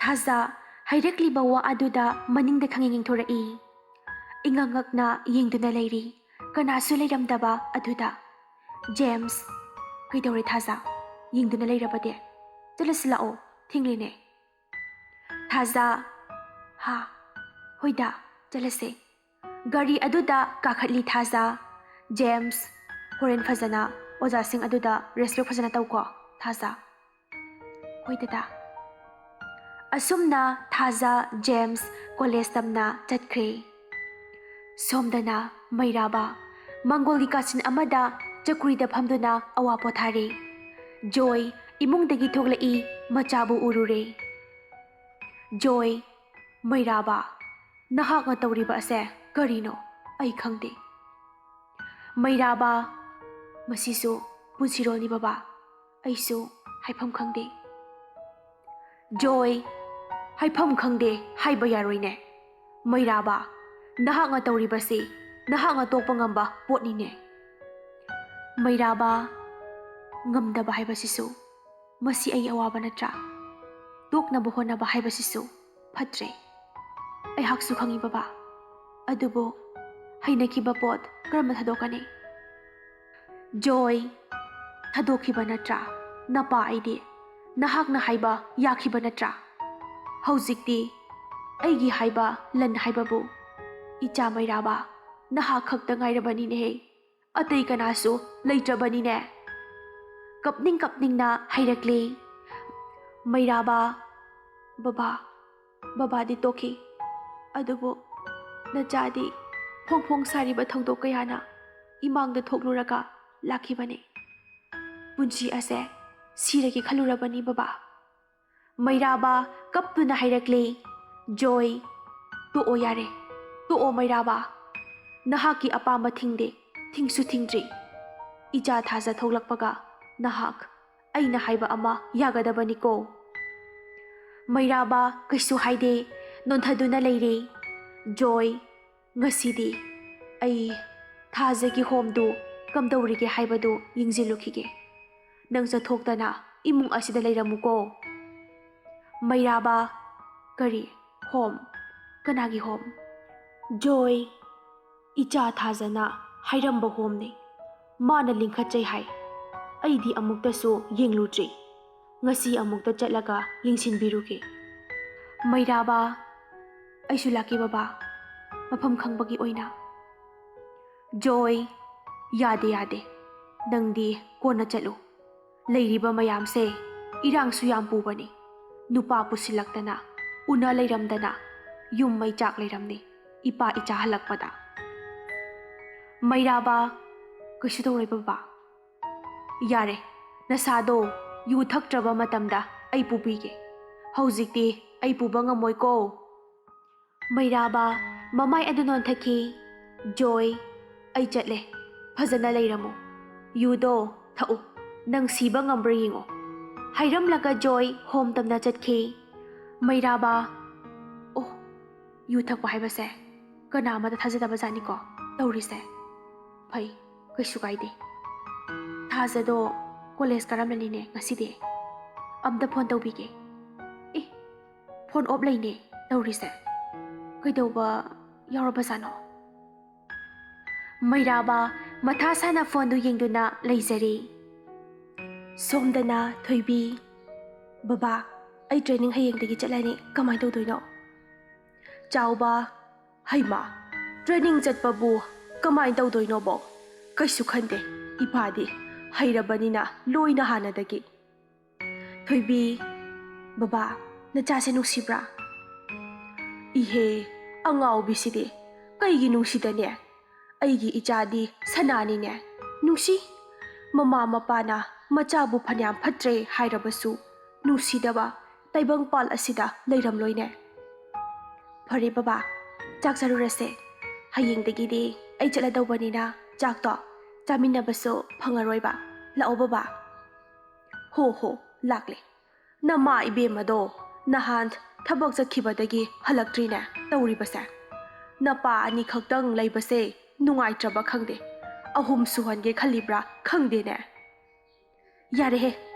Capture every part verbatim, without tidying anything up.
ꯊꯥꯖ ꯍꯥꯏꯔꯛꯂꯤꯕ ꯋꯥ ꯑꯗꯨꯗ ꯃꯅꯤꯡꯗ ꯈꯪꯌꯦꯡ ꯌꯦꯡꯊꯣꯔꯛꯏ꯫ ꯏꯉꯛ ꯉꯛꯅ ꯌꯦꯡꯗꯨꯅ ꯂꯩꯔꯤ꯫ ꯀꯅꯥꯁꯨ ꯂꯩꯔꯝꯗꯕ ꯑꯗꯨꯗ꯫ "ꯖꯦꯝꯁ, ꯀꯩꯗꯧꯔꯦ ꯊꯥꯖ? ꯌꯦꯡꯗꯨꯅ ꯂꯩꯔꯕꯗꯤ? ꯆꯠꯂꯁꯤ ꯂꯥꯛꯑꯣ, ꯊꯦꯡꯂꯦꯅꯦ꯫" ꯊꯥꯖ, "ꯍꯥ, ꯍꯣꯏꯗ, ꯆꯠꯂꯁꯦ꯫" ꯒꯥꯔꯤ ꯑꯗꯨꯗ ꯀꯥꯈꯠꯂꯤ ꯊꯥꯖ꯫ "ꯖꯦꯝꯁ, ꯍꯣꯔꯦꯟ ꯐꯖꯅ ꯑꯣꯖꯥꯁꯤꯡ ꯑꯗꯨꯗ respect ꯐꯖꯅ ꯇꯧꯀꯣ ꯊꯥꯖ꯫" "ꯍꯣꯏ ꯗꯗꯥ꯫" ꯑꯁꯨꯝꯅ ꯊꯥꯖ ꯖꯦꯝꯁ ꯀꯣꯂꯦꯖ ꯇꯝꯅ ꯆꯠꯈ꯭ꯔꯦ꯫ ꯁꯣꯝꯗꯅ ꯃꯩꯔꯥꯕ ꯃꯪꯒꯣꯜꯒꯤ ꯀꯥꯆꯤꯟ ꯑꯃꯗ ꯆꯧꯀ꯭ꯔꯤꯗ ꯐꯝꯗꯨꯅ ꯑꯋꯥ ꯄꯣꯊꯥꯔꯤ꯫ ꯖꯣꯏ ꯏꯃꯨꯡꯗꯒꯤ ꯊꯣꯛꯂꯛꯏ, ꯃꯆꯥꯕꯨ ꯎꯔꯨꯔꯦ꯫ "ꯖꯣꯏ, ꯃꯩꯔꯥꯕ, ꯅꯍꯥꯛꯅ ꯇꯧꯔꯤꯕ ꯑꯁꯦ ꯀꯔꯤꯅꯣ? ꯑꯩ ꯈꯪꯗꯦ꯫" ꯃꯩꯔꯥꯕ, "ꯃꯁꯤꯁꯨ ꯄꯨꯟꯁꯤꯔꯣꯜꯅꯤ ꯕꯕꯥ, ꯑꯩꯁꯨ ꯍꯥꯏꯐꯝ ꯈꯪꯗꯦ꯫" ꯖꯣꯏ, "ꯍꯥꯏꯐꯝ ꯈꯪꯗꯦ ꯍꯥꯏꯕ ꯌꯥꯔꯣꯏꯅꯦ꯫ ꯃꯩꯔꯥꯕ, ꯅꯍꯥꯛꯅ ꯇꯧꯔꯤꯕꯁꯤ ꯅꯍꯥꯛꯅ ꯇꯣꯛꯄ ꯉꯝꯕ ꯄꯣꯠꯅꯤꯅꯦ꯫" ꯃꯩꯔꯥꯕ, "ꯉꯝꯗꯕ ꯍꯥꯏꯕꯁꯤꯁꯨ, ꯃꯁꯤ ꯑꯩꯒꯤ ꯑꯋꯥꯕ ꯅꯠꯇ꯭ꯔꯥ? ꯇꯣꯛꯅꯕ ꯍꯣꯠꯅꯕ ꯍꯥꯏꯕꯁꯤꯁꯨ ꯐꯠꯇ꯭ꯔꯦ꯫ ꯑꯩꯍꯥꯛꯁꯨ ꯈꯪꯏ ꯕꯕꯥ, ꯑꯗꯨꯕꯨ ꯍꯩꯅꯈꯤꯕ ꯄꯣꯠ ꯀꯔꯝꯅ ꯊꯥꯗꯣꯛꯀꯅꯤ?" ꯖꯣꯏ, "ꯊꯥꯗꯣꯛꯈꯤꯕ ꯅꯠꯇ꯭ꯔꯥ? ꯅꯄꯥ ꯑꯩꯗꯤ ꯅꯍꯥꯛꯅ ꯍꯥꯏꯕ ꯌꯥꯈꯤꯕ ꯅꯠꯇ꯭ꯔꯥ? ꯍꯧꯖꯤꯛꯇꯤ ꯑꯩꯒꯤ ꯍꯥꯏꯕ ꯂꯟ ꯍꯥꯏꯕꯕꯨ ꯏꯆꯥ ꯃꯩꯔꯥꯕ ꯅꯍꯥꯛ ꯈꯛꯇ ꯉꯥꯏꯔꯕꯅꯤꯅꯦꯍꯦ꯫ ꯑꯇꯩ ꯀꯅꯥꯁꯨ ꯂꯩꯇ꯭ꯔꯕꯅꯤꯅꯦ꯫" ꯀꯞꯅꯤꯡ ꯀꯞꯅꯤꯡꯅ ꯍꯥꯏꯔꯛꯂꯤ꯫ ꯃꯩꯔꯥꯕ, "ꯕꯕꯥ, ꯕꯕꯥꯗꯤ ꯇꯣꯛꯈꯤ, ꯑꯗꯨꯕꯨ ꯅꯆꯥꯗꯤ ꯐꯣꯡ ꯐꯣꯡ ꯁꯥꯔꯤꯕ ꯊꯧꯗꯣꯛ ꯀꯌꯥꯅ ꯏꯃꯥꯡꯗ ꯊꯣꯛꯂꯨꯔꯒ ꯂꯥꯛꯈꯤꯕꯅꯤ꯫ ꯄꯨꯟꯁꯤ ꯑꯁꯦ ꯁꯤꯔꯒꯦ ꯈꯜꯂꯨꯔꯕꯅꯤ ꯕꯕꯥ꯫" ꯃꯩꯔꯥꯕ ꯀꯞꯇꯨꯅ ꯍꯥꯏꯔꯛꯂꯦ, "ꯖꯣꯏ, ꯇꯣꯛꯑꯣ ꯌꯥꯔꯦ, ꯇꯣꯛꯑꯣ ꯃꯩꯔꯥꯕ꯫ ꯅꯍꯥꯛꯀꯤ ꯑꯄꯥꯝꯕ ꯊꯤꯡꯗꯦ, ꯊꯤꯡꯁꯨ ꯊꯤꯡꯗ꯭ꯔꯤ꯫ ꯏꯆꯥ ꯊꯥꯖ ꯊꯣꯛꯂꯛꯄꯒ ꯅꯍꯥꯛ ꯑꯩꯅ ꯍꯥꯏꯕ ꯑꯃ ꯌꯥꯒꯗꯕꯅꯤꯀꯣ꯫" ꯃꯩꯔꯥꯕ ꯀꯩꯁꯨ ꯍꯥꯏꯗꯦ, ꯅꯣꯟꯊꯗꯨꯅ ꯂꯩꯔꯦ꯫ "ꯖꯣꯏ, ꯉꯁꯤꯗꯤ ꯑꯩ ꯊꯥꯖꯒꯤ ꯍꯣꯝꯗꯨ ꯀꯝꯗꯧꯔꯤꯒꯦ ꯍꯥꯏꯕꯗꯨ ꯌꯦꯡꯁꯤꯜꯂꯨꯈꯤꯒꯦ꯫ ꯅꯪ ꯆꯠꯊꯣꯛꯇꯅ ꯏꯃꯨꯡ ꯑꯁꯤꯗ ꯂꯩꯔꯝꯃꯨꯀꯣ꯫" ꯃꯩꯔꯥꯕ, ꯀꯔꯤ? ꯍꯣꯝ? ꯀꯅꯥꯒꯤ ꯍꯣꯝ? ꯖꯣꯏ, ꯏꯆꯥ ꯊꯥꯖꯅ ꯍꯥꯏꯔꯝꯕ ꯍꯣꯝꯅꯤ꯫ ꯃꯥꯅ ꯂꯤꯡꯈꯠꯆꯩ ꯍꯥꯏ꯫ ꯑꯩꯗꯤ ꯑꯃꯨꯛꯇꯁꯨ ꯌꯦꯡꯂꯨꯗ꯭ꯔꯤ꯫ ꯉꯁꯤ ꯑꯃꯨꯛꯇ ꯆꯠꯂꯒ ꯌꯦꯡꯁꯤꯟꯕꯤꯔꯨꯒꯦ꯫ ꯃꯩꯔꯥꯕ, ꯑꯩꯁꯨ ꯂꯥꯛꯀꯦ ꯕꯕꯥ, ꯃꯐꯝ ꯈꯪꯕꯒꯤ ꯑꯣꯏꯅ꯫ ꯖꯣꯏ, ꯌꯥꯗꯦ ꯌꯥꯗꯦ, ꯅꯪꯗꯤ ꯀꯣꯟꯅ ꯆꯠꯂꯨ꯫ ꯂꯩꯔꯤꯕ ꯃꯌꯥꯝꯁꯦ ꯏꯔꯥꯡꯁꯨ ꯌꯥꯝ ꯄꯨꯕꯅꯤ꯫ ꯅꯨꯄꯥ ꯄꯨꯁꯤꯜꯂꯛꯇꯅ, ꯎꯅ ꯂꯩꯔꯝꯗꯅ, ꯌꯨꯝ ꯃꯩ ꯆꯥꯛ ꯂꯩꯔꯝꯅꯤ ꯏꯄꯥ ꯏꯆꯥ ꯍꯜꯂꯛꯄꯗ꯫ ꯃꯩꯔꯥꯕ, ꯀꯩꯁꯨ ꯇꯧꯔꯣꯏ ꯕꯕꯥ꯫ ꯌꯥꯔꯦ, ꯅꯁꯥꯗꯣ ꯌꯨ ꯊꯛꯇ꯭ꯔꯕ ꯃꯇꯝꯗ ꯑꯩ ꯄꯨꯕꯤꯒꯦ꯫ ꯍꯧꯖꯤꯛꯇꯤ ꯑꯩ ꯄꯨꯕ ꯉꯝꯃꯣꯏꯀꯣ꯫ ꯃꯩꯔꯥꯕ ꯃꯃꯥꯏ ꯑꯗꯨ ꯅꯣꯟꯊꯛꯈꯤ꯫ ꯖꯣꯏ, ꯑꯩ ꯆꯠꯂꯦ, ꯐꯖꯅ ꯂꯩꯔꯝꯃꯨ꯫ ꯌꯨꯗꯣ ꯊꯛꯎ, ꯅꯪ ꯁꯤꯕ ꯉꯝꯕ꯭ꯔꯥ ꯌꯦꯡꯉꯣ꯫ ꯍꯥꯏꯔꯝꯂꯒ ꯖꯣꯏ ꯍꯣꯝ ꯇꯝꯅ ꯆꯠꯈꯤ꯫ ꯃꯩꯔꯥꯕ, ꯑꯣ, ꯌꯨ ꯊꯛꯄ ꯍꯥꯏꯕꯁꯦ ꯀꯅꯥ ꯑꯃꯗ ꯊꯥꯖꯗꯕ ꯖꯥꯠꯅꯤꯀꯣ ꯇꯧꯔꯤꯁꯦ꯫ ꯐꯩ, ꯀꯩꯁꯨ ꯀꯥꯏꯗꯦ꯫ ꯊꯥꯖꯗꯣ ꯀꯣꯂꯦꯖ ꯀꯥꯔꯝꯂꯅꯤꯅꯦ ꯉꯁꯤꯗꯤ꯫ ꯑꯝꯇ ꯐꯣꯟ ꯇꯧꯕꯤꯒꯦ꯫ ꯑꯦ, ꯐꯣꯟ ꯑꯣꯞ ꯂꯩꯅꯦ ꯇꯧꯔꯤꯁꯦ꯫ ꯀꯩꯗꯧꯕ ꯌꯥꯎꯔꯕꯖꯥꯠꯅꯣ? ꯃꯩꯔꯥꯕ ꯃꯊꯥ ꯁꯥꯅ ꯐꯣꯟꯗꯨ ꯌꯦꯡꯗꯨꯅ ꯂꯩꯖꯔꯤ꯫ ꯁꯣꯝꯗꯅ ꯊꯣꯏꯕꯤ, ꯕꯕꯥ, ꯑꯩ ꯇ꯭ꯔꯦꯅꯤꯡ ꯍꯌꯦꯡꯗꯒꯤ ꯆꯠꯂꯅꯤ, ꯀꯃꯥꯏꯅ ꯇꯧꯗꯣꯏꯅꯣ? ꯆꯥꯎꯕ, ꯍꯩꯃꯥ, ꯇ꯭ꯔꯦꯅꯤꯡ ꯆꯠꯄꯕꯨ ꯀꯃꯥꯏꯅ ꯇꯧꯗꯣꯏꯅꯣꯕꯣ? ꯀꯩꯁꯨ ꯈꯟꯗꯦ, ꯏꯄꯥꯗꯤ ꯍꯩꯔꯕꯅꯤꯅ ꯂꯣꯏꯅ ꯍꯥꯟꯅꯗꯒꯤ꯫ ꯊꯣꯏꯕꯤ, ꯕꯕꯥ, ꯅꯆꯥꯁꯦ ꯅꯨꯡꯁꯤꯕ꯭ꯔꯥ? ꯏꯍꯦ, ꯑꯉꯥꯎꯕꯤꯁꯤꯗꯤ ꯀꯩꯒꯤ ꯅꯨꯡꯁꯤꯗꯅꯦ? ꯑꯩꯒꯤ ꯏꯆꯥꯗꯤ ꯁꯅꯥꯅꯤꯅꯦ, ꯅꯨꯡꯁꯤ꯫ ꯃꯃꯥ ꯃꯄꯥꯅ ꯃꯆꯥꯕꯨ ꯐꯅꯌꯥꯝ ꯐꯠꯇ꯭ꯔꯦ ꯍꯥꯏꯔꯕꯁꯨ ꯅꯨꯡꯁꯤꯗꯕ ꯇꯥꯏꯕꯪꯄꯥꯜ ꯑꯁꯤꯗ ꯂꯩꯔꯝꯂꯣꯏꯅꯦ꯫ ꯐꯔꯦ ꯕꯕꯥ, ꯆꯥꯛ ꯆꯥꯔꯨꯔꯁꯦ꯫ ꯍꯌꯦꯡꯗꯒꯤꯗꯤ ꯑꯩ ꯆꯠꯂꯗꯧꯕꯅꯤꯅ ꯆꯥꯛꯇꯣ ꯆꯥꯃꯤꯟꯅꯕꯁꯨ ꯐꯪꯉꯔꯣꯏꯕ꯫ ꯂꯥꯛꯑꯣ ꯕꯕꯥ꯫ ꯍꯣ ꯍꯣ, ꯂꯥꯛꯂꯦ꯫ ꯅꯃꯥ ꯏꯕꯦꯝꯃꯗꯣ ꯅꯍꯥꯟ ꯊꯕꯛ ꯆꯠꯈꯤꯕꯗꯒꯤ ꯍꯜꯂꯛꯇ꯭ꯔꯤꯅꯦ ꯇꯧꯔꯤꯕꯁꯦ꯫ ꯅꯄꯥ ꯑꯅꯤꯈꯛꯇꯪ ꯂꯩꯕꯁꯦ ꯅꯨꯡꯉꯥꯏꯇ꯭ꯔꯕ ꯈꯪꯗꯦ꯫ ꯑꯍꯨꯝ ꯁꯨꯍꯟꯒꯦ ꯈꯜꯂꯤꯕ꯭ꯔꯥ ꯈꯪꯗꯦꯅꯦ꯫ ꯌꯥꯔꯦꯍꯦ,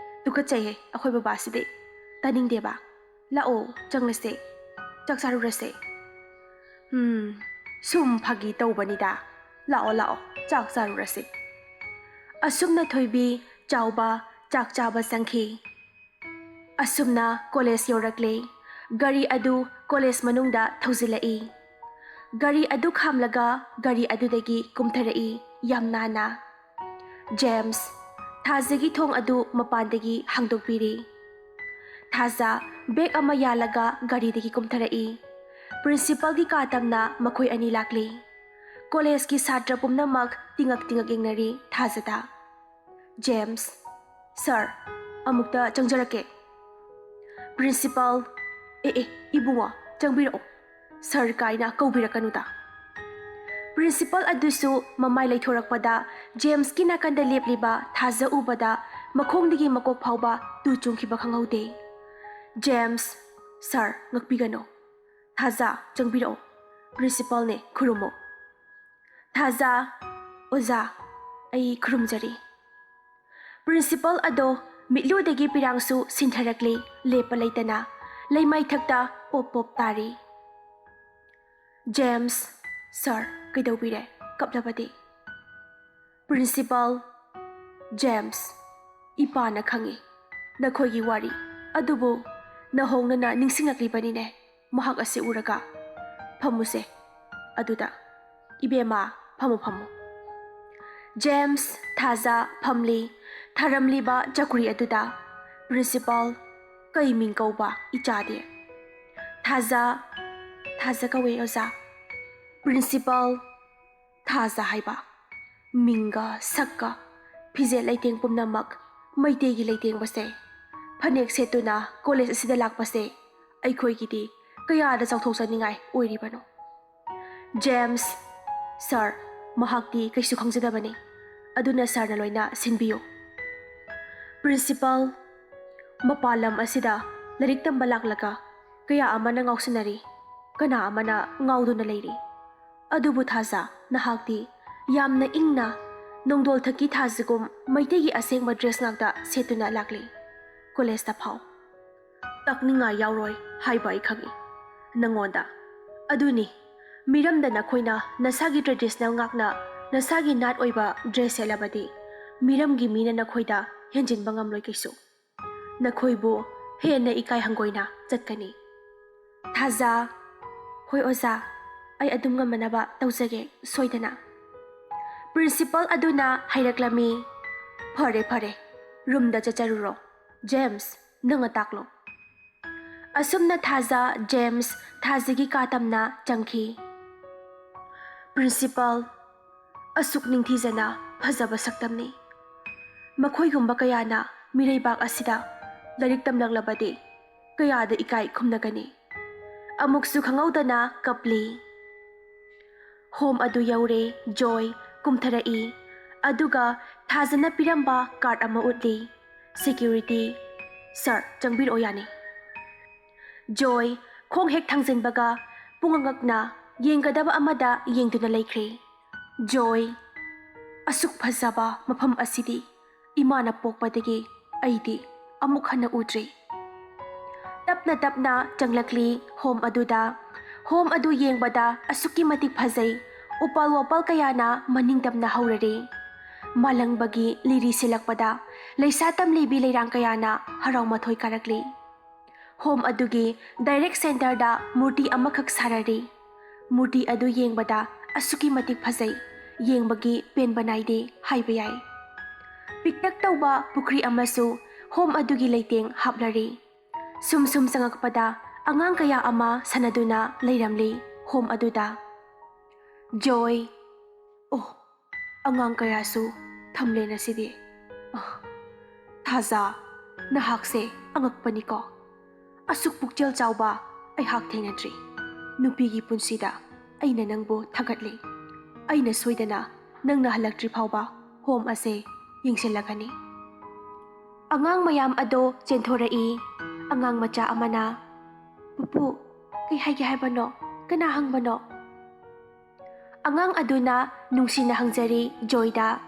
ꯇꯨꯀꯠꯆꯩꯍꯦ ꯑꯩꯈꯣꯏ ꯕꯕꯥꯁꯤꯗꯤ꯫ ꯇꯥꯅꯤꯡꯗꯦꯕ꯫ ꯂꯥꯛꯑꯣ, ꯆꯪꯂꯁꯦ꯫ ꯆꯥꯛ ꯆꯥꯔꯨꯔꯁꯦ꯫ ꯎꯝ, ꯁꯨꯝ ꯐꯥꯒꯤ ꯇꯧꯕꯅꯤꯗ꯫ ꯂꯥꯛꯑꯣ, ꯂꯥꯛꯑꯣ, ꯆꯥꯛ ꯆꯥꯔꯨꯔꯁꯦ꯫ ꯑꯁꯨꯝꯅ ꯊꯣꯏꯕꯤ, ꯆꯥꯎꯕ ꯆꯥꯛ ꯆꯥꯕ ꯆꯪꯈꯤ꯫ ꯑꯁꯨꯝꯅ ꯀꯣꯂꯦꯖ ꯌꯧꯔꯛꯂꯦ꯫ ꯒꯥꯔꯤ ꯑꯗꯨ ꯀꯣꯂꯦꯖ ꯃꯅꯨꯡꯗ ꯊꯧꯖꯤꯜꯂꯛꯏ꯫ ꯒꯥꯔꯤ ꯑꯗꯨ ꯈꯥꯝꯂꯒ ꯒꯥꯔꯤ ꯑꯗꯨꯗꯒꯤ ꯀꯨꯝꯊꯔꯛꯏ, ꯌꯥꯝ ꯅꯥꯟꯅ꯫ ꯖꯦꯝꯁ, ꯊꯥꯖꯒꯤ ꯊꯣꯡ ꯑꯗꯨ ꯃꯄꯥꯟꯗꯒꯤ ꯍꯥꯡꯗꯣꯛꯄꯤꯔꯤ꯫ ꯊꯥꯖ ꯕꯦꯒ ꯑꯃ ꯌꯥꯜꯂꯒ ꯒꯥꯔꯤꯗꯒꯤ ꯀꯨꯝꯊꯔꯛꯏ꯫ ꯄ꯭ꯔꯤꯟꯁꯤꯄꯜꯒꯤ ꯀꯥ ꯇꯝꯅ ꯃꯈꯣꯏ ꯑꯅꯤ ꯂꯥꯛꯂꯤ꯫ ꯀꯣꯂꯦꯖꯀꯤ ꯁꯥꯇ꯭ꯔ ꯄꯨꯝꯅꯃꯛ ꯇꯤꯉꯛ ꯇꯤꯉꯛ ꯌꯦꯡꯅꯔꯤ ꯊꯥꯖꯗ꯫ ꯖꯦꯝꯁ, "ꯁꯥꯔ, ꯑꯃꯨꯛꯇ ꯆꯪꯖꯔꯛꯀꯦ꯫" ꯄ꯭ꯔꯤꯟꯁꯤꯄꯥꯜ, "ꯑꯦ, ꯑꯦ, ꯏꯕꯨꯡꯉꯣ, ꯆꯪꯕꯤꯔꯛꯑꯣ꯫ ꯁꯥꯔ ꯀꯥꯏꯅ ꯀꯧꯕꯤꯔꯛꯀꯅꯨꯗ꯫" ꯄ꯭ꯔꯤꯟꯁꯤꯄꯥꯜ ꯑꯗꯨꯁꯨ ꯃꯃꯥꯏ ꯂꯩꯊꯣꯔꯛꯄꯗ ꯖꯦꯝꯁꯀꯤ ꯅꯥꯀꯟꯗ ꯂꯦꯞꯂꯤꯕ ꯊꯥꯖ ꯎꯕꯗ ꯃꯈꯣꯡꯗꯒꯤ ꯃꯀꯣꯛ ꯐꯥꯎꯕ ꯇꯨ ꯆꯨꯡꯈꯤꯕ ꯈꯪꯍꯧꯗꯦ꯫ "ꯖꯦꯝꯁ, ꯁꯥꯔ, ꯉꯛꯄꯤꯒꯅꯨ꯫ ꯊꯥꯖ, ꯆꯪꯕꯤꯔꯛꯑꯣ꯫ ꯄ꯭ꯔꯤꯟꯁꯤꯄꯥꯜꯅꯦ, ꯈꯨꯔꯨꯝꯃꯣ꯫" ꯊꯥꯖ, "ꯑꯣꯖꯥ, ꯑꯩ ꯈꯨꯔꯨꯝꯖꯔꯤ꯫" ꯄ꯭ꯔꯤꯟꯁꯤꯄꯥꯜ ꯑꯗꯣ ꯃꯤꯠꯂꯨꯗꯒꯤ ꯄꯤꯔꯥꯡꯁꯨ ꯁꯤꯟꯊꯔꯛꯂꯤ, ꯂꯦꯞꯄ ꯂꯩꯇꯅ ꯂꯩꯃꯥꯏꯊꯛꯇ ꯄꯣꯞ ꯄꯣꯞ ꯇꯥꯔꯤ꯫ ꯖꯦꯝꯁ, "ꯁꯥꯔ, ꯀꯩꯗꯧꯕꯤꯔꯦ? ꯀꯞꯂꯕꯗꯤ?" ꯄ꯭ꯔꯤꯟꯁꯤꯄꯥꯜ, "ꯖꯦꯝꯁ, ꯏꯄꯥꯅ ꯈꯪꯏ ꯅꯈꯣꯏꯒꯤ ꯋꯥꯔꯤ, ꯑꯗꯨꯕꯨ ꯅꯍꯣꯡꯅꯅ ꯅꯤꯡꯁꯤꯡꯂꯛꯂꯤꯕꯅꯤꯅꯦ ꯃꯍꯥꯛ ꯑꯁꯤ ꯎꯔꯒ꯫ ꯐꯝꯃꯨꯁꯦ ꯑꯗꯨꯗ꯫ ꯏꯕꯦꯝꯃ, ꯐꯝꯃꯨ, ꯐꯝꯃꯨ꯫" ꯖꯦꯝꯁ, ꯊꯥꯖ ꯐꯝꯂꯤ꯫ ꯊꯥꯔꯝꯂꯤꯕ ꯆꯧꯀ꯭ꯔꯤ ꯑꯗꯨꯗ ꯄ꯭ꯔꯤꯟꯁꯤꯄꯥꯜ, "ꯀꯩ ꯃꯤꯡ ꯀꯧꯕ ꯏꯆꯥꯗꯤ?" ꯊꯥꯖ, "ꯊꯥꯖ ꯀꯧꯏ, ꯑꯣꯖꯥ꯫" ꯄ꯭ꯔꯤꯟꯁꯤꯄꯥꯜ, "ꯊꯥꯖ ꯍꯥꯏꯕ ꯃꯤꯡꯒ ꯁꯛꯀ ꯐꯤꯖꯦꯠ ꯂꯩꯇꯦꯡ ꯄꯨꯝꯅꯃꯛ ꯃꯩꯇꯩꯒꯤ ꯂꯩꯇꯦꯡꯕꯁꯦ, ꯐꯅꯦꯛ ꯁꯦꯠꯇꯨꯅ ꯀꯣꯂꯦꯖ ꯑꯁꯤꯗ ꯂꯥꯛꯄꯁꯦ ꯑꯩꯈꯣꯏꯒꯤꯗꯤ ꯀꯌꯥꯗ ꯆꯥꯎꯊꯣꯛꯆꯅꯤꯡꯉꯥꯏ ꯑꯣꯏꯔꯤꯕꯅꯣ?" ꯖꯦꯝꯁ, "ꯁꯥꯔ, ꯃꯍꯥꯛꯇꯤ ꯀꯩꯁꯨ ꯈꯪꯖꯗꯕꯅꯤ, ꯑꯗꯨꯅ ꯁꯥꯔꯅ ꯂꯣꯏꯅ ꯁꯤꯟꯕꯤꯌꯨ꯫" ꯄ꯭ꯔꯤꯟꯁꯤꯄꯥꯜ, "ꯃꯄꯥꯟ ꯂꯝ ꯑꯁꯤꯗ ꯂꯥꯏꯔꯤꯛ ꯇꯝꯕ ꯂꯥꯛꯂꯒ ꯀꯌꯥ ꯑꯃꯅ ꯉꯥꯎꯁꯤꯟꯅꯔꯤ, ꯀꯅꯥ ꯑꯃꯅ ꯉꯥꯎꯗꯨꯅ ꯂꯩꯔꯤ꯫ ꯑꯗꯨꯕꯨ ꯊꯥꯖ, ꯅꯍꯥꯛꯇꯤ ꯌꯥꯝꯅ ꯏꯪꯅ ꯅꯣꯡꯗꯣꯜ ꯊꯛꯀꯤ ꯊꯥꯖꯒꯨꯝ ꯃꯩꯇꯩꯒꯤ ꯑꯁꯦꯡꯕ ꯗ꯭ꯔꯦꯁ ꯉꯥꯛꯇ ꯁꯦꯠꯇꯨꯅ ꯂꯥꯛꯂꯤ ꯀꯣꯂꯦꯖꯇ ꯐꯥꯎ꯫" ꯇꯛꯅꯤꯡꯉꯥꯏ ꯌꯥꯎꯔꯣꯏ ꯍꯥꯏꯕ ꯑꯩ ꯈꯪꯏ ꯅꯉꯣꯟꯗ꯫ ꯑꯗꯨꯅꯤ, ꯃꯤꯔꯝꯗ ꯅꯈꯣꯏꯅ ꯅꯁꯥꯒꯤ traditional ꯉꯥꯛꯅ ꯅꯁꯥꯒꯤ ꯅꯥꯠ ꯑꯣꯏꯕ dress ꯁꯦꯠꯂꯕꯗꯤ ꯃꯤꯔꯝꯒꯤ ꯃꯤꯅ ꯅꯈꯣꯏꯗ ꯍꯦꯟꯖꯤꯟꯕ ꯉꯝꯂꯣꯏ ꯀꯩꯁꯨ꯫ ꯅꯈꯣꯏꯕꯨ ꯍꯦꯟꯅ ꯏꯀꯥꯏ ꯍꯪꯒꯣꯏꯅ ꯆꯠꯀꯅꯤ꯫ ꯊꯥꯖ, "ꯍꯣꯏ ꯑꯣꯖꯥ, ꯑꯩ ꯑꯗꯨꯝ ꯉꯝꯅꯅꯕ ꯇꯧꯖꯒꯦ, ꯁꯣꯏꯗꯅ꯫" Principal ꯑꯗꯨꯅ ꯍꯥꯏꯔꯛꯂꯝꯃꯤ, "ꯐꯔꯦ, ꯐꯔꯦ, room ꯗ ꯆꯠꯆꯔꯨꯔꯣ꯫ ꯖꯦꯝꯁ, ꯅꯪꯅ ꯇꯥꯛꯂꯣ꯫" ꯑꯁꯨꯝꯅ ꯊꯥꯖ, ꯖꯦꯝꯁ, ꯊꯥꯖꯒꯤ ꯀꯥ ꯇꯝꯅ ꯆꯪꯈꯤ꯫ Principal, ꯑꯁꯨꯛ ꯅꯤꯡꯊꯤꯖꯅ ꯐꯖꯕ ꯁꯛꯇꯝꯅꯤ꯫ ꯃꯈꯣꯏꯒꯨꯝꯕ ꯀꯌꯥꯅ ꯃꯤꯔꯩꯕꯥꯛ ꯑꯁꯤꯗ ꯂꯥꯏꯔꯤꯛ ꯇꯝꯂꯛꯂꯕꯗꯤ ꯀꯌꯥꯗ ꯏꯀꯥꯏ ꯈꯨꯝꯅꯒꯅꯤ꯫ ꯑꯃꯨꯛꯁꯨ ꯈꯪꯍꯧꯗꯅ ꯀꯞꯂꯤ꯫ Home ꯑꯗꯨ ꯌꯧꯔꯦ꯫ ꯖꯣꯏ ꯀꯨꯝꯊꯔꯛꯏ꯫ ꯑꯗꯨꯒ ꯊꯥꯖꯅ ꯄꯤꯔꯝꯕ card ꯑꯃ ꯎꯠꯂꯤ꯫ Security, "Sir, ꯆꯪꯕꯤꯔꯛꯑꯣ, ꯌꯥꯅꯤ꯫" ꯖꯣꯏ ꯈꯣꯡ ꯍꯦꯛ ꯊꯥꯡꯖꯤꯟꯕꯒ ꯄꯨꯡꯉꯛꯅ ꯌꯦꯡꯒꯗꯕ ꯑꯃꯗ ꯌꯦꯡꯗꯨꯅ ꯂꯩꯈ꯭ꯔꯦ꯫ ꯖꯣꯏ, "ꯑꯁꯨꯛ ꯐꯖꯕ ꯃꯐꯝ ꯑꯁꯤꯗꯤ ꯏꯃꯥꯅ ꯄꯣꯛꯄꯗꯒꯤ ꯑꯩꯗꯤ ꯑꯃꯨꯛ ꯍꯟꯅ ꯎꯗ꯭ꯔꯤ꯫" ꯇꯞꯅ ꯇꯞꯅ ꯆꯪꯂꯛꯂꯤ home ꯑꯗꯨꯗ꯫ Home ꯑꯗꯨ ꯌꯦꯡꯕꯗ ꯑꯁꯨꯛꯀꯤ ꯃꯇꯤꯛ ꯐꯖꯩ꯫ ꯎꯄꯥꯜ ꯋꯥꯄꯥꯜ ꯀꯌꯥꯅ ꯃꯅꯤꯡ ꯇꯝꯅ ꯍꯧꯔꯔꯦ꯫ ꯃꯥꯂꯪꯕꯒꯤ ꯂꯤꯔꯤ ꯁꯤꯜꯂꯛꯄꯗ ꯂꯩꯁꯥ ꯇꯝꯂꯤꯕꯤ ꯂꯩꯔꯥꯡ ꯀꯌꯥꯅ ꯍꯔꯥꯎ ꯃꯊꯣꯏ ꯀꯥꯔꯛꯂꯤ꯫ Home ꯑꯗꯨꯒꯤ direct centre ꯗ ꯃꯨꯔꯇꯤ ꯑꯃꯈꯛ ꯁꯥꯔꯔꯤ꯫ ꯃꯨꯔꯇꯤ ꯑꯗꯨ ꯌꯦꯡꯕꯗ ꯑꯁꯨꯛꯀꯤ ꯃꯇꯤꯛ ꯐꯖꯩ, ꯌꯦꯡꯕꯒꯤ ꯄꯦꯟꯕ ꯅꯥꯏꯗꯦ ꯍꯥꯏꯕ ꯌꯥꯏ꯫ ꯄꯤꯛꯇꯛ ꯇꯧꯕ ꯄꯨꯈ꯭ꯔꯤ ꯑꯃꯁꯨ home ꯑꯗꯨꯒꯤ ꯂꯩꯇꯦꯡ ꯍꯥꯞꯂꯔꯤ꯫ ꯁꯨꯝ ꯁꯨꯝ ꯆꯪꯉꯛꯄꯗ ꯑꯉꯥꯡ ꯀꯌꯥ ꯑꯃ ꯁꯥꯟꯅꯗꯨꯅ ꯂꯩꯔꯝꯂꯤ home ꯑꯗꯨꯗ꯫ ꯖꯣꯏ, "ꯑꯣ, ꯑꯉꯥꯡ ꯀꯌꯥꯁꯨ ꯊꯝꯂꯦ ꯉꯁꯤꯗꯤ꯫ ꯑ, ꯊꯥꯖ, ꯅꯍꯥꯛꯁꯦ ꯑꯉꯛꯄꯅꯤꯀꯣ꯫ ꯑꯁꯨꯛ ꯄꯨꯛꯆꯦꯜ ꯆꯥꯎꯕ ꯑꯩꯍꯥꯛ ꯊꯦꯡꯅꯗ꯭ꯔꯤ꯫ ꯅꯨꯄꯤꯒꯤ ꯄꯨꯟꯁꯤꯗ ꯑꯩꯅ ꯅꯪꯕꯨ ꯊꯥꯒꯠꯂꯤ꯫ ꯑꯩꯅ ꯁꯣꯏꯗꯅ ꯅꯪꯅ ꯍꯜꯂꯛꯇ꯭ꯔꯤ ꯐꯥꯎꯕ home ꯑꯁꯦ ꯌꯦꯡꯁꯤꯜꯂꯒꯅꯤ꯫" ꯑꯉꯥꯡ ꯃꯌꯥꯝ ꯑꯗꯣ ꯆꯦꯟꯊꯣꯔꯛꯏ꯫ ꯑꯉꯥꯡ ꯃꯆꯥ ꯑꯃꯅ, "ꯄꯨꯄꯨ, ꯀꯩ ꯍꯥꯏꯒꯦ ꯍꯥꯏꯕꯅꯣ? ꯀꯅꯥ ꯍꯪꯕꯅꯣ?" ꯑꯉꯥꯡ ꯑꯗꯨꯅ ꯅꯨꯡꯁꯤꯅ ꯍꯪꯖꯔꯤ ꯖꯣꯏꯗ꯫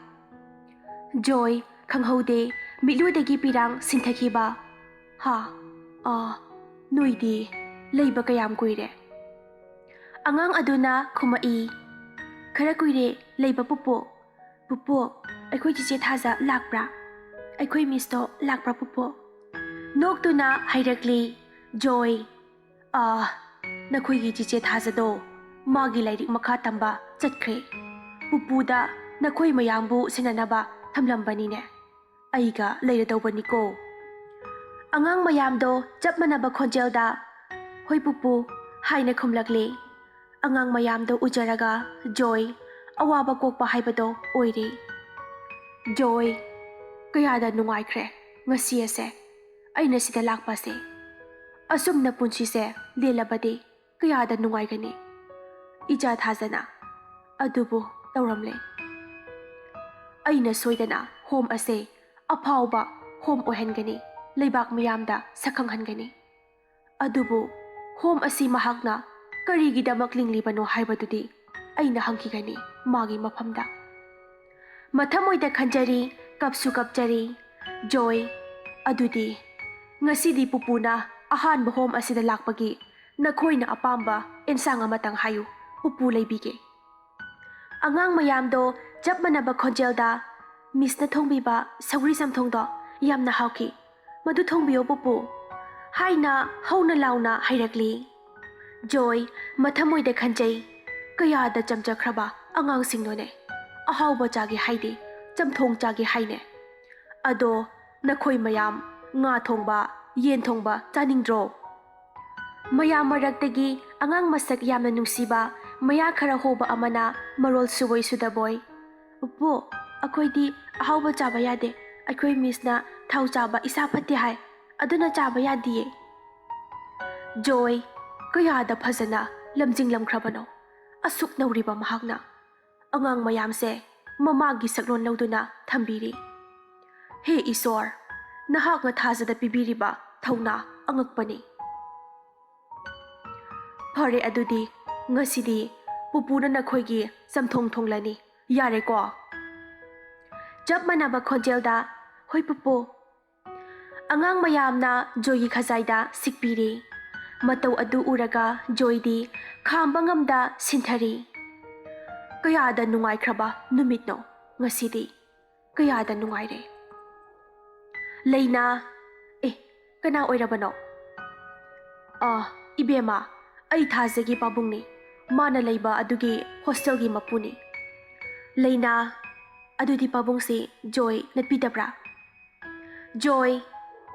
ꯖꯣꯏ, ꯈꯪꯍꯧꯗꯦ, ꯃꯤꯠꯂꯨꯗꯒꯤ ꯄꯤꯔꯥꯡ ꯁꯤꯟꯊꯈꯤꯕ꯫ "ꯍꯥ?" ꯑꯥ, ꯅꯣꯏꯗꯤ ꯂꯩꯕ ꯀꯌꯥꯝ ꯀꯨꯏꯔꯦ? ꯑꯉꯥꯡ ꯑꯗꯨꯅ ꯈꯨꯝꯃꯛꯏ, "ꯈꯔ ꯀꯨꯏꯔꯦ ꯂꯩꯕ, ꯄꯨꯄꯨ꯫ ꯄꯨꯄꯨ, ꯑꯩꯈꯣꯏ ꯆꯤꯆꯦ ꯊꯥꯖ ꯂꯥꯛꯄ꯭ꯔꯥ? ꯑꯩꯈꯣꯏ ꯃꯤꯁꯇꯣ ꯂꯥꯛꯄ꯭ꯔꯥ, ꯄꯨꯄꯨ?" ꯅꯣꯛꯇꯨꯅ ꯍꯥꯏꯔꯛꯂꯤ ꯖꯣꯏ, "ꯑꯥ, ꯅꯈꯣꯏꯒꯤ ꯆꯤꯆꯦ ꯊꯥꯖꯗꯣ ꯃꯥꯒꯤ ꯂꯥꯏꯔꯤꯛ ꯃꯈꯥ ꯇꯝꯕ ꯆꯠꯈ꯭ꯔꯦ꯫ ꯄꯨꯄꯨꯗ ꯅꯈꯣꯏ ꯃꯌꯥꯝꯕꯨ ꯁꯦꯟꯅꯅꯕ ꯊꯝꯂꯝꯕꯅꯤꯅꯦ꯫ ꯑꯩꯒ ꯂꯩꯔꯗꯧꯕꯅꯤꯀꯣ꯫" ꯑꯉꯥꯡ ꯃꯌꯥꯝꯗꯣ ꯆꯞ ꯃꯥꯟꯅꯕ ꯈꯣꯟꯖꯦꯜꯗ, "ꯍꯣꯏ ꯄꯨꯄꯨ" ꯍꯥꯏꯅ ꯈꯨꯝꯂꯛꯂꯦ꯫ ꯑꯉꯥꯡ ꯃꯌꯥꯝꯗꯣ ꯎꯖꯔꯒ ꯖꯣꯏ ꯑꯋꯥꯕ ꯀꯣꯛꯄ ꯍꯥꯏꯕꯗꯣ ꯑꯣꯏꯔꯦ꯫ "ꯖꯣꯏ, ꯀꯌꯥꯗ ꯅꯨꯡꯉꯥꯏꯈ꯭ꯔꯦ ꯉꯁꯤ ꯑꯁꯦ, ꯑꯩꯅ ꯁꯤꯗ ꯂꯥꯛꯄꯁꯦ꯫ ꯑꯁꯨꯝꯅ ꯄꯨꯟꯁꯤꯁꯦ ꯂꯦꯜꯂꯕꯗꯤ ꯀꯌꯥꯗ ꯅꯨꯡꯉꯥꯏꯒꯅꯤ꯫ ꯏꯆꯥ ꯊꯥꯖꯅ ꯑꯗꯨꯕꯨ ꯇꯧꯔꯝꯂꯦ꯫ ꯑꯩꯅ ꯁꯣꯏꯗꯅ ꯍꯣꯝ ꯑꯁꯦ ꯑꯐꯥꯎꯕ ꯍꯣꯝ ꯑꯣꯏꯍꯟꯒꯅꯤ, ꯂꯩꯕꯥꯛ ꯃꯤꯌꯥꯝꯗ ꯁꯛꯈꯪꯍꯟꯒꯅꯤ꯫ ꯑꯗꯨꯕꯨ ꯍꯣꯝ ꯑꯁꯤ ꯃꯍꯥꯛꯅ ꯀꯔꯤꯒꯤꯗꯃꯛ ꯂꯤꯡꯂꯤꯕꯅꯣ ꯍꯥꯏꯕꯗꯨꯗꯤ ꯑꯩꯅ ꯍꯪꯈꯤꯒꯅꯤ ꯃꯥꯒꯤ ꯃꯐꯝꯗ꯫" ꯃꯊꯃꯣꯏꯗ ꯈꯟꯖꯔꯤ, ꯀꯞꯁꯨ ꯀꯞꯆꯔꯤ꯫ "ꯖꯣꯏ, ꯑꯗꯨꯗꯤ ꯉꯁꯤꯗꯤ ꯄꯨꯄꯨꯅ ꯑꯍꯥꯟꯕ ꯍꯣꯝ ꯑꯁꯤꯗ ꯂꯥꯛꯄꯒꯤ ꯅꯈꯣꯏꯅ ꯑꯄꯥꯝꯕ ꯑꯦꯟꯁꯥꯡ ꯑꯃꯇꯪ ꯍꯥꯏꯌꯨ, ꯄꯨꯄꯨ ꯂꯩꯕꯤꯒꯦ꯫" ꯑꯉꯥꯡ ꯃꯌꯥꯝꯗꯣ ꯆꯞ ꯃꯥꯟꯅꯕ ꯈꯣꯟꯖꯦꯜꯗ, "ꯃꯤꯁꯅ ꯊꯣꯡꯕꯤꯕ ꯁꯧꯒ꯭ꯔꯤ ꯆꯝꯊꯣꯡꯗꯣ ꯌꯥꯝꯅ ꯍꯥꯎꯈꯤ, ꯃꯗꯨ ꯊꯣꯡꯕꯤꯌꯣ ꯄꯨꯄꯨ" ꯍꯥꯏꯅ ꯍꯧꯅ ꯂꯥꯎꯅ ꯍꯥꯏꯔꯛꯂꯤ꯫ ꯖꯣꯏ ꯃꯊꯃꯣꯏꯗ ꯈꯟꯖꯩ, "ꯀꯌꯥꯗ ꯆꯝꯖꯈ꯭ꯔꯕ ꯑꯉꯥꯡꯁꯤꯡꯅꯣꯅꯦ, ꯑꯍꯥꯎꯕ ꯆꯥꯒꯦ ꯍꯥꯏꯗꯦ, ꯆꯝꯊꯣꯡ ꯆꯥꯒꯦ ꯍꯥꯏꯅꯦ꯫ ꯑꯗꯣ ꯅꯈꯣꯏ ꯃꯌꯥꯝ ꯉꯥ ꯊꯣꯡꯕ, ꯌꯦꯟ ꯊꯣꯡꯕ ꯆꯥꯅꯤꯡꯗ꯭ꯔꯣ?" ꯃꯌꯥꯝ ꯃꯔꯛꯇꯒꯤ ꯑꯉꯥꯡ ꯃꯁꯛ ꯌꯥꯝꯅ ꯅꯨꯡꯁꯤꯕ ꯃꯌꯥ ꯈꯔ ꯍꯣꯕ ꯑꯃꯅ ꯃꯔꯣꯜ ꯁꯨꯕꯣꯏ ꯁꯨꯗꯕꯣꯏ, "ꯄꯨꯄꯨ, ꯑꯩꯈꯣꯏꯗꯤ ꯑꯍꯥꯎꯕ ꯆꯥꯕ ꯌꯥꯗꯦ꯫ ꯑꯩꯈꯣꯏ ꯃꯤꯁꯅ ꯊꯥꯎ ꯆꯥꯕ ꯏꯁꯥ ꯐꯠꯇꯦ ꯍꯥꯏ, ꯑꯗꯨꯅ ꯆꯥꯕ ꯌꯥꯗꯤꯌꯦ꯫" ꯖꯣꯏ ꯀꯌꯥꯗ ꯐꯖꯅ ꯂꯝꯖꯤꯡꯂꯝꯈ꯭ꯔꯕꯅꯣ꯫ ꯑꯁꯨꯛ ꯅꯧꯔꯤꯕ ꯃꯍꯥꯛꯅ ꯑꯉꯥꯡ ꯃꯌꯥꯝꯁꯦ ꯃꯃꯥꯒꯤ ꯁꯛꯂꯣꯟ ꯂꯧꯗꯨꯅ ꯊꯝꯕꯤꯔꯤ꯫ ꯍꯦ ꯏꯁꯣꯔ, ꯅꯍꯥꯛꯅ ꯊꯥꯖꯗ ꯄꯤꯕꯤꯔꯤꯕ ꯊꯧꯅꯥ ꯑꯉꯛꯄꯅꯤ꯫ ꯐꯔꯦ, ꯑꯗꯨꯗꯤ ꯉꯁꯤꯗꯤ ꯄꯨꯄꯨꯅ ꯅꯈꯣꯏꯒꯤ ꯆꯝꯊꯣꯡ ꯊꯣꯡꯂꯅꯤ, ꯌꯥꯔꯦꯀꯣ? ꯆꯞ ꯃꯥꯟꯅꯕ ꯈꯣꯟꯖꯦꯜꯗ, "ꯍꯣꯏ ꯄꯨꯄꯨ"꯫ ꯑꯉꯥꯡ ꯃꯌꯥꯝꯅ ꯖꯣꯏꯒꯤ ꯈꯖꯥꯏꯗ ꯁꯤꯛꯄꯤꯔꯤ꯫ ꯃꯇꯧ ꯑꯗꯨ ꯎꯔꯒ ꯖꯣꯏꯗꯤ ꯈꯥꯝꯕ ꯉꯝꯗ ꯁꯤꯟꯊꯔꯤ꯫ ꯀꯌꯥꯗ ꯅꯨꯡꯉꯥꯏꯈ꯭ꯔꯕ ꯅꯨꯃꯤꯠꯅꯣ ꯉꯁꯤꯗꯤ꯫ ꯀꯌꯥꯗ ꯅꯨꯡꯉꯥꯏꯔꯦ꯫ ꯂꯩꯅꯥ, ꯑꯦ, ꯀꯅꯥ ꯑꯣꯏꯔꯕꯅꯣ? ꯑꯥ, ꯏꯕꯦꯝꯃ, ꯑꯩ ꯊꯥꯖꯒꯤ ꯄꯥꯕꯨꯡꯅꯤ꯫ ꯃꯥꯅ ꯂꯩꯕ ꯑꯗꯨꯒꯤ ꯍꯣꯁꯇꯦꯜꯒꯤ ꯃꯄꯨꯅꯤ꯫ ꯂꯩꯅꯥ, ꯑꯗꯨꯗꯤ ꯄꯥꯕꯨꯡꯁꯤ ꯖꯣꯏ ꯅꯠꯄꯤꯗꯕ꯭ꯔꯥ? ꯖꯣꯏ,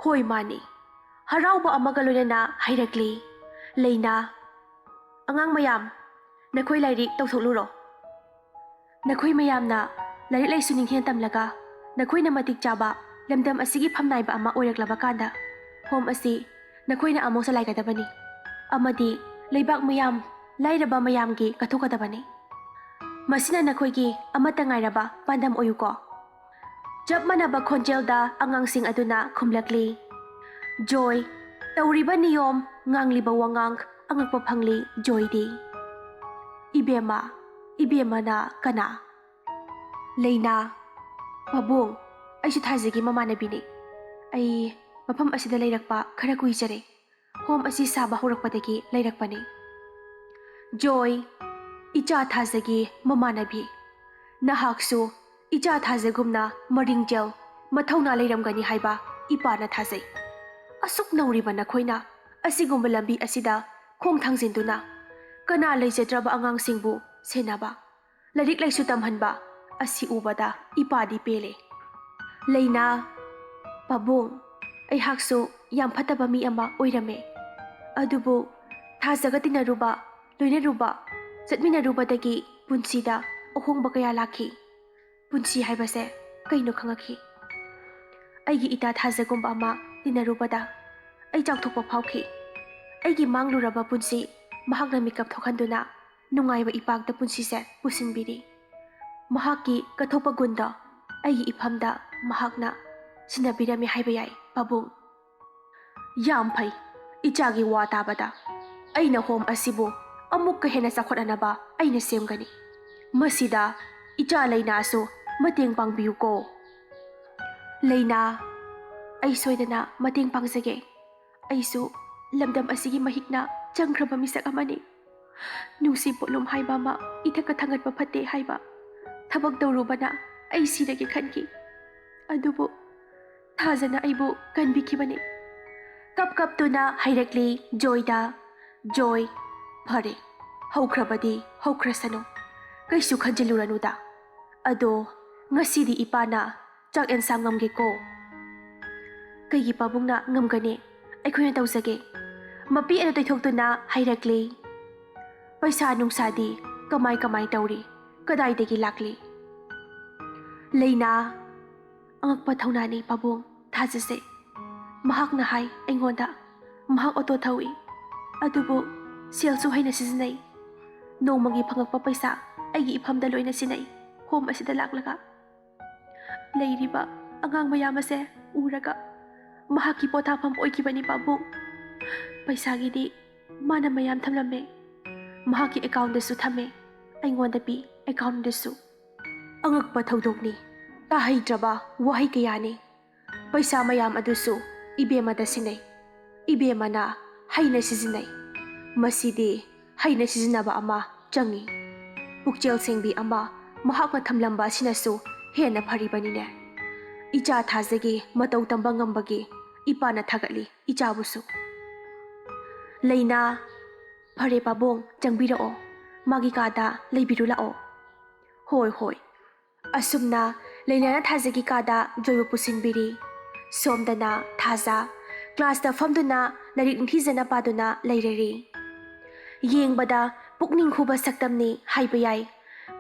ꯍꯣꯏ ꯃꯥꯅꯤ꯫ ꯍꯔꯥꯎꯕ ꯑꯃꯒ ꯂꯣꯏꯅꯅ ꯍꯥꯏꯔꯛꯂꯤ꯫ ꯂꯩꯅꯥ, ꯑꯉꯥꯡ ꯃꯌꯥꯝ, ꯅꯈꯣꯏ ꯂꯥꯏꯔꯤꯛ ꯇꯧꯊꯣꯛꯂꯨꯔꯣ꯫ ꯅꯈꯣꯏ ꯃꯌꯥꯝꯅ ꯂꯥꯏꯔꯤꯛ ꯂꯥꯏꯁꯨ ꯅꯤꯡꯊꯤꯅ ꯇꯝꯂꯒ ꯅꯈꯣꯏꯅ ꯃꯇꯤꯛ ꯆꯥꯕ ꯂꯝꯗꯝ ꯑꯁꯤꯒꯤ ꯐꯝꯅꯥꯏꯕ ꯑꯃ ꯑꯣꯏꯔꯛꯂꯕ ꯀꯥꯟꯗ ꯍꯣꯝ ꯑꯁꯤ ꯅꯈꯣꯏꯅ ꯑꯃꯨꯛ ꯆꯂꯥꯏꯒꯗꯕꯅꯤ ꯑꯃꯗꯤ ꯂꯩꯕꯥꯛ ꯃꯌꯥꯝ, ꯂꯥꯏꯔꯕ ꯃꯌꯥꯝꯒꯤ ꯀꯠꯊꯣꯛꯀꯗꯕꯅꯤ꯫ ꯃꯁꯤꯅ ꯅꯈꯣꯏꯒꯤ ꯑꯃꯠꯇ ꯉꯥꯏꯔꯕ ꯄꯥꯟꯗꯝ ꯑꯣꯏꯌꯨꯀꯣ꯫ ꯆꯞ ꯃꯥꯟꯅꯕ ꯈꯣꯟꯖꯦꯜꯗ ꯑꯉꯥꯡꯁꯤꯡ ꯑꯗꯨꯅ ꯈꯨꯝꯂꯛꯂꯤ꯫ ꯖꯣꯏ, ꯇꯧꯔꯤꯕ ꯅꯤꯌꯣꯝ, ꯉꯥꯡꯂꯤꯕ ꯋꯥꯉꯥꯡ ꯑꯉꯛꯄ ꯐꯪꯂꯤ ꯖꯣꯏꯗꯤ꯫ ꯏꯕꯦꯝꯃ, ꯏꯕꯦꯝꯃꯅ ꯀꯅꯥ? ꯂꯩꯅꯥ, ꯄꯥꯕꯨꯡ, ꯑꯩꯁꯨ ꯊꯥꯖꯒꯤ ꯃꯃꯥꯟꯅꯕꯤꯅꯤ꯫ ꯑꯩ ꯃꯐꯝ ꯑꯁꯤꯗ ꯂꯩꯔꯛꯄ ꯈꯔ ꯀꯨꯏꯖꯔꯦ꯫ ꯍꯣꯝ ꯑꯁꯤ ꯁꯥꯕ ꯍꯧꯔꯛꯄꯗꯒꯤ ꯂꯩꯔꯛꯄꯅꯤ꯫ ꯖꯣꯏ, ꯏꯆꯥ ꯊꯥꯖꯒꯤ ꯃꯃꯥꯟꯅꯕꯤ, ꯅꯍꯥꯛꯁꯨ ꯏꯆꯥ ꯊꯥꯖꯒꯨꯝꯅ ꯃꯔꯤꯡꯖꯦꯜ, ꯃꯊꯧꯅꯥ ꯂꯩꯔꯝꯒꯅꯤ ꯍꯥꯏꯕ ꯏꯄꯥꯅ ꯊꯥꯖꯩ꯫ ꯑꯁꯨꯛ ꯅꯧꯔꯤꯕ ꯅꯈꯣꯏꯅ ꯑꯁꯤꯒꯨꯝꯕ ꯂꯝꯕꯤ ꯑꯁꯤꯗ ꯈꯣꯡ ꯊꯥꯡꯖꯤꯟꯗꯨꯅ ꯀꯅꯥ ꯂꯩꯖꯗ꯭ꯔꯕ ꯑꯉꯥꯡꯁꯤꯡꯕꯨ ꯁꯦꯟꯅꯕ, ꯂꯥꯏꯔꯤꯛ ꯂꯥꯏꯁꯨ ꯇꯝꯍꯟꯕ ꯑꯁꯤ ꯎꯕꯗ ꯏꯄꯥꯗꯤ ꯄꯦꯜꯂꯦ꯫ ꯂꯩꯅꯥ, ꯄꯥꯕꯨꯡ, ꯑꯩꯍꯥꯛꯁꯨ ꯌꯥꯝ ꯐꯠꯇꯕ ꯃꯤ ꯑꯃ ꯑꯣꯏꯔꯝꯃꯦ꯫ ꯑꯗꯨꯕꯨ ꯊꯥꯖꯒ ꯇꯤꯟꯅꯔꯨꯕ, ꯂꯣꯏꯅꯔꯨꯕ, ꯆꯠꯃꯤꯟꯅꯔꯨꯕꯗꯒꯤ ꯄꯨꯟꯁꯤꯗ ꯑꯍꯣꯡꯕ ꯀꯌꯥ ꯂꯥꯛꯈꯤ꯫ ꯄꯨꯟꯁꯤ ꯍꯥꯏꯕꯁꯦ ꯀꯩꯅꯣ ꯈꯪꯉꯛꯈꯤ꯫ ꯑꯩꯒꯤ ꯏꯇꯥ ꯊꯥꯖꯒꯨꯝꯕ ꯑꯃ ꯇꯤꯟꯅꯔꯨꯕꯗ ꯑꯩ ꯆꯥꯎꯊꯣꯛꯄ ꯐꯥꯎꯈꯤ꯫ ꯑꯩꯒꯤ ꯃꯥꯡꯂꯨꯔꯕ ꯄꯨꯟꯁꯤ ꯃꯍꯥꯛꯅ ꯃꯤꯀꯞ ꯊꯣꯛꯍꯟꯗꯨꯅ ꯅꯨꯡꯉꯥꯏꯕ ꯏꯄꯥꯛꯇ ꯄꯨꯟꯁꯤꯁꯦ ꯄꯨꯁꯤꯟꯕꯤꯔꯤ꯫ ꯃꯍꯥꯛꯀꯤ ꯀꯠꯊꯣꯛꯄ ꯒꯨꯟꯗꯣ ꯑꯩꯒꯤ ꯏꯐꯝꯗ ꯃꯍꯥꯛꯅ ꯁꯤꯟꯅꯕꯤꯔꯝꯃꯤ ꯍꯥꯏꯕ ꯌꯥꯏ, ꯄꯥꯕꯨꯡ꯫ ꯌꯥꯝ ꯐꯩ, ꯏꯆꯥꯒꯤ ꯋꯥ ꯇꯥꯕꯗ꯫ ꯑꯩꯅ ꯍꯣꯝ ꯑꯁꯤꯕꯨ ꯑꯃꯨꯛꯀ ꯍꯦꯟꯅ ꯆꯥꯎꯈꯠꯅꯅꯕ ꯑꯩꯅ ꯁꯦꯝꯒꯅꯤ꯫ ꯃꯁꯤꯗ ꯏꯆꯥ ꯂꯩꯅꯥꯁꯨ ꯃꯇꯦꯡ ꯄꯥꯡꯕꯤꯌꯨꯀꯣ꯫ ꯂꯩꯅꯥ, ꯑꯩ ꯁꯣꯏꯗꯅ ꯃꯇꯦꯡ ꯄꯥꯡꯖꯒꯦ꯫ ꯑꯩꯁꯨ ꯂꯝꯗꯝ ꯑꯁꯤꯒꯤ ꯃꯍꯤꯛꯅ ꯆꯪꯈ꯭ꯔꯕ ꯃꯤꯁꯛ ꯑꯃꯅꯤ꯫ ꯅꯨꯡꯁꯤ ꯄꯣꯠꯂꯨꯝ ꯍꯥꯏꯕ ꯑꯃ ꯏꯊꯛꯀ ꯊꯥꯡꯒꯠꯄ ꯐꯠꯇꯦ ꯍꯥꯏꯕ ꯊꯕꯛ ꯇꯧꯔꯨꯕꯅ ꯑꯩ ꯁꯤꯔꯒꯦ ꯈꯟꯈꯤ꯫ ꯑꯗꯨꯕꯨ ꯊꯥꯖꯅ ꯑꯩꯕꯨ ꯀꯟꯕꯤꯈꯤꯕꯅꯤ꯫ ꯀꯞ ꯀꯞꯇꯨꯅ ꯍꯥꯏꯔꯛꯂꯤ ꯖꯣꯏꯗ, "ꯖꯣꯏ, ꯐꯔꯦ, ꯍꯧꯈ꯭ꯔꯕꯗꯤ ꯍꯧꯈ꯭ꯔꯁꯅꯨ, ꯀꯩꯁꯨ ꯈꯟꯖꯤꯜꯂꯨꯔꯅꯨꯗ꯫ ꯑꯗꯣ ꯉꯁꯤꯗꯤ ꯏꯄꯥꯅ ꯆꯥꯛ ꯑꯦꯟꯁꯥꯡ ꯉꯝꯒꯦꯀꯣ?" "ꯀꯩꯒꯤ ꯄꯥꯕꯨꯡꯅ ꯉꯝꯒꯅꯤ? ꯑꯩꯈꯣꯏꯅ ꯇꯧꯖꯒꯦ꯫" ꯃꯄꯤ ꯑꯗꯨ ꯇꯩꯊꯣꯛꯇꯨꯅ ꯍꯥꯏꯔꯛꯂꯤ, "ꯄꯩꯁꯥ ꯅꯨꯡꯁꯥꯗꯤ ꯀꯃꯥꯏ ꯀꯃꯥꯏ ꯇꯧꯔꯤ? ꯀꯗꯥꯏꯗꯒꯤ ꯂꯥꯛꯂꯤ?" ꯂꯩꯅꯥ, ꯑꯉꯛꯄ ꯊꯧꯅꯥꯅꯤ ꯄꯥꯕꯨꯡ ꯊꯥꯖꯁꯦ꯫ ꯃꯍꯥꯛꯅ ꯍꯥꯏ ꯑꯩꯉꯣꯟꯗ, ꯃꯍꯥꯛ ꯑꯣꯇꯣ ꯊꯧꯏ, ꯑꯗꯨꯕꯨ ꯁꯦꯜꯁꯨ ꯍꯩꯅ ꯁꯤꯖꯤꯟꯅꯩ꯫ ꯅꯣꯡꯃꯒꯤ ꯐꯪꯉꯛꯄ ꯄꯩꯁꯥ ꯑꯩꯒꯤ ꯏꯐꯝꯗ ꯂꯣꯏꯅ ꯁꯤꯟꯅꯩ꯫ ꯍꯣꯝ ꯑꯁꯤꯗ ꯂꯥꯛꯂꯒ ꯂꯩꯔꯤꯕ ꯑꯉꯥꯡ ꯃꯌꯥꯝ ꯑꯁꯦ ꯎꯔꯒ ꯃꯍꯥꯛꯀꯤ ꯄꯣꯊꯥꯐꯝ ꯑꯣꯏꯈꯤꯕꯅꯤ ꯄꯥꯕꯨꯡ꯫ ꯄꯩꯁꯥꯒꯤꯗꯤ ꯃꯥꯅ ꯃꯌꯥꯝ ꯊꯝꯂꯝꯃꯦ꯫ ꯃꯍꯥꯛꯀꯤ ꯑꯦꯀꯥꯎꯟꯗꯁꯨ ꯊꯝꯃꯦ, ꯑꯩꯉꯣꯟꯗ ꯄꯤ ꯑꯦꯀꯥꯎꯟꯗꯁꯨ꯫ ꯑꯉꯛꯄ ꯊꯧꯗꯣꯛꯅꯤ, ꯇꯥꯍꯩꯗ꯭ꯔꯕ ꯋꯥꯍꯩ ꯀꯌꯥꯅꯤ꯫ ꯄꯩꯁꯥ ꯃꯌꯥꯝ ꯑꯗꯨꯁꯨ ꯏꯕꯦꯝꯃꯗ ꯁꯤꯟꯅꯩ꯫ ꯏꯕꯦꯝꯃꯅ ꯍꯩꯅ ꯁꯤꯖꯤꯟꯅꯩ꯫ ꯃꯁꯤꯗꯤ ꯍꯩꯅ ꯁꯤꯖꯤꯟꯅꯕ ꯑꯃ ꯆꯪꯏ꯫ ꯄꯨꯛꯆꯦꯜ ꯁꯦꯡꯕꯤ ꯑꯃ ꯃꯍꯥꯛꯅ ꯊꯝꯂꯝꯕ ꯑꯁꯤꯅꯁꯨ ꯍꯦꯟꯅ ꯐꯔꯤꯕꯅꯤꯅꯦ꯫ ꯏꯆꯥ ꯊꯥꯖꯒꯤ ꯃꯇꯧ ꯇꯝꯕ ꯉꯝꯕꯒꯤ ꯏꯄꯥꯅ ꯊꯥꯒꯠꯂꯤ ꯏꯆꯥꯕꯨꯁꯨ꯫ ꯂꯩꯅꯥ, "ꯐꯔꯦ ꯄꯥꯕꯨꯡ, ꯆꯪꯕꯤꯔꯛꯑꯣ, ꯃꯥꯒꯤ ꯀꯥꯗ ꯂꯩꯕꯤꯔꯨ ꯂꯥꯛꯑꯣ꯫" "ꯍꯣꯏ, ꯍꯣꯏ꯫" ꯑꯁꯨꯝꯅ ꯂꯩꯅꯥꯅ ꯊꯥꯖꯒꯤ ꯀꯥꯗ ꯖꯣꯏꯕꯨ ꯄꯨꯁꯤꯟꯕꯤꯔꯤ꯫ ꯁꯣꯝꯗꯅ ꯊꯥꯖ ꯀ꯭ꯂꯥꯁꯇ ꯐꯝꯗꯨꯅ ꯂꯥꯏꯔꯤꯛ ꯅꯤꯡꯊꯤꯖꯅ ꯄꯥꯗꯨꯅ ꯂꯩꯔꯔꯤ꯫ ꯌꯦꯡꯕꯗ ꯄꯨꯛꯅꯤꯡ ꯍꯨꯕ ꯁꯛꯇꯝꯅꯤ ꯍꯥꯏꯕ ꯌꯥꯏ꯫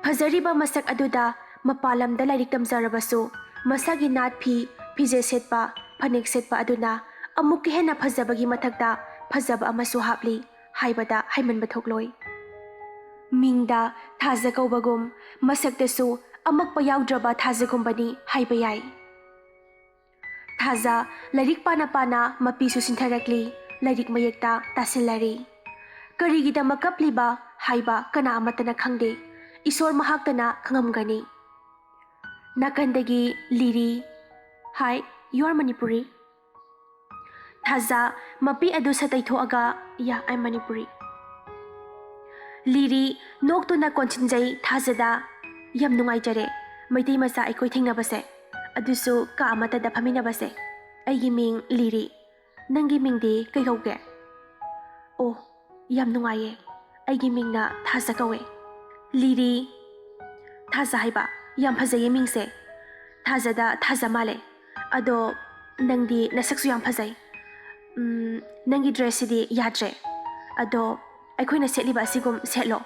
ꯐꯖꯔꯤꯕ ꯃꯁꯛ ꯑꯗꯨꯗ ꯃꯄꯥꯟ ꯂꯝꯗ ꯂꯥꯏꯔꯤꯛ ꯇꯝꯖꯔꯕꯁꯨ ꯃꯁꯥꯒꯤ ꯅꯥꯠ ꯐꯤ, ꯐꯤꯖꯦꯠ ꯁꯦꯠꯄ, ꯐꯅꯦꯛ ꯁꯦꯠꯄ ꯑꯗꯨꯅ ꯑꯃꯨꯛꯀ ꯍꯦꯟꯅ ꯐꯖꯕꯒꯤ ꯃꯊꯛꯇ ꯐꯖꯕ ꯑꯃꯁꯨ ꯍꯥꯞꯂꯤ ꯍꯥꯏꯕꯗ ꯍꯥꯏꯃꯟꯕ ꯊꯣꯛꯂꯣꯏ꯫ ꯃꯤꯡꯗ ꯊꯥꯖ ꯀꯧꯕꯒꯨꯝ ꯃꯁꯛꯇꯁꯨ ꯑꯃꯛꯄ ꯌꯥꯎꯗ꯭ꯔꯕ ꯊꯥꯖꯒꯨꯝꯕꯅꯤ ꯍꯥꯏꯕ ꯌꯥꯏ꯫ ꯊꯥꯖ ꯂꯥꯏꯔꯤꯛ ꯄꯥꯅ ꯄꯥꯅ ꯃꯄꯤꯁꯨ ꯁꯤꯟꯊꯔꯛꯂꯤ, ꯂꯥꯏꯔꯤꯛ ꯃꯌꯦꯛꯇ ꯇꯥꯁꯤꯜꯂꯔꯤ꯫ ꯀꯔꯤꯒꯤꯗꯃꯛ ꯀꯞꯂꯤꯕ ꯍꯥꯏꯕ ꯀꯅꯥ ꯑꯃꯠꯇꯅ ꯈꯪꯗꯦ꯫ ꯏꯁꯣꯔ ꯃꯍꯥꯛꯇꯅ ꯈꯪꯉꯝꯒꯅꯤ꯫ ꯅꯥꯀꯟꯗꯒꯤ ꯂꯤꯔꯤ, "Hi, you are Manipuri?" ꯊꯥꯖ, ꯃꯄꯤ ꯑꯗꯨ ꯁꯠ ꯇꯩꯊꯣꯛꯑꯒ, "Yeah, I'm Manipuri." ꯂꯤꯔꯤ, ꯅꯣꯛꯇꯨꯅ ꯀꯣꯟꯁꯤꯟꯖꯩ ꯊꯥꯖꯗ꯫ "ꯌꯥꯝ ꯅꯨꯡꯉꯥꯏꯖꯔꯦ, ꯃꯩꯇꯩ ꯃꯆꯥ ꯑꯩꯈꯣꯏ ꯊꯦꯡꯅꯕꯁꯦ, ꯑꯗꯨꯁꯨ ꯀꯥ ꯑꯃꯠꯇꯗ ꯐꯝꯃꯤꯟꯅꯕꯁꯦ꯫ ꯑꯩꯒꯤ ꯃꯤꯡ ꯂꯤꯔꯤ꯫ ꯅꯪꯒꯤ ꯃꯤꯡꯗꯤ ꯀꯩ ꯀꯧꯒꯦ?" "ꯑꯣ, ꯌꯥꯝ ꯅꯨꯡꯉꯥꯏꯌꯦ, ꯑꯩꯒꯤ ꯃꯤꯡꯅ ꯊꯥꯖ ꯀꯧꯋꯦ꯫" ꯂꯤꯔꯤ, "ꯊꯥꯖ ꯍꯥꯏꯕ? ꯌꯥꯝ ꯐꯖꯩꯌꯦ ꯃꯤꯡꯁꯦ꯫ ꯊꯥꯖꯗ ꯊꯥꯖ ꯃꯥꯜꯂꯦ꯫ ꯑꯗꯣ ꯅꯪꯗꯤ ꯅꯁꯛꯁꯨ ꯌꯥꯝ ꯐꯖꯩ꯫ ꯎꯝ, ꯅꯪꯒꯤ ꯗ꯭ꯔꯦꯁꯁꯤꯗꯤ ꯌꯥꯗ꯭ꯔꯦ꯫ ꯑꯗꯣ ꯑꯩꯈꯣꯏꯅ ꯁꯦꯠꯂꯤꯕ ꯑꯁꯤꯒꯨꯝ ꯁꯦꯠꯂꯣ꯫